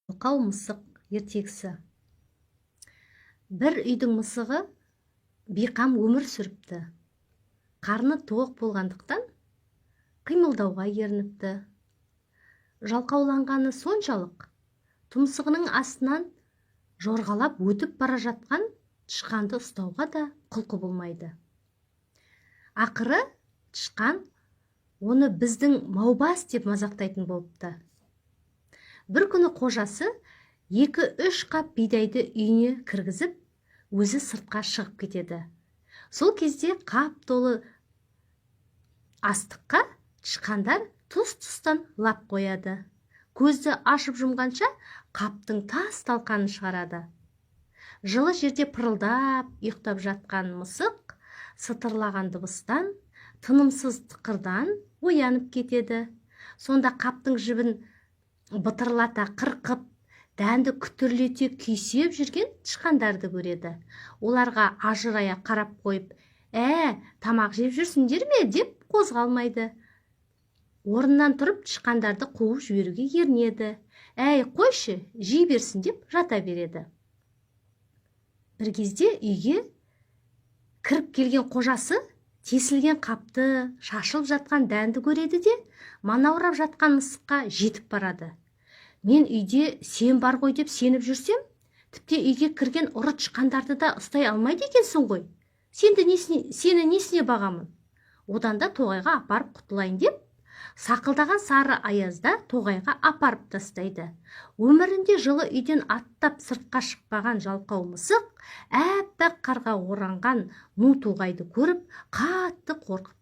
Жалқау мысық ертегісі. Бір үйдің мысығы бейқам өмір сүріпті. Қарны тоқ болғандықтан, қимылдауға ерініпті. Жалқауланғаны соншалық, тұмсығының астынан жорғалап өтіп бара жатқан тышқанды ұстауға да құлқы болмайды. Ақыры тышқан оны «біздің маубас» деп мазақтайтын болыпты. Бір күні қожасы 2-3 қап бидайды үйіне кіргізіп, өзі сыртқа шығып кетеді. Сол кезде қап толы астыққа тышқандар тұс тұстан лап қояды. Көзді ашып жұмғанша қаптың тас талқанын шығарады. Жылы жерде пырылдап ұйықтап жатқан мысық сытырлаған дыбыстан, тынымсыз тықырдан оянып кетеді. Сонда қаптың жібін бытырлата қырқып, дәнді күтірлете күйсеп жүрген тышқандарды көреді. Оларға ажырая қарап қойып, «Ә, тамақ жеп жүрсіңдер ме?» деп қозғалмайды. Орнынан тұрып, тышқандарды қуып жіберуге ерінеді. «Әй, қойшы, жей берсін», – деп жата береді. Бір кезде үйге кіріп келген қожасы тесілген қапты, шашылып жатқан дәнді көреді де, манаурап жатқан мысыққа жетіп барады. «Мен үйде сен бар ғой деп сеніп жүрсем, тіпті үйге кірген ұры тышқандарды да ұстай алмайды екенсің ғой. Сенді несіне, сені несіне бағамын? Одан да тоғайға апарып құтылайын», – деп, сақылдаған сары аязда тоғайға апарып тастайды. Өмірінде жылы үйден аттап сыртқа шықпаған жалқау мысық әппақ қарға оранған ну тоғайды көріп, қатты қорқып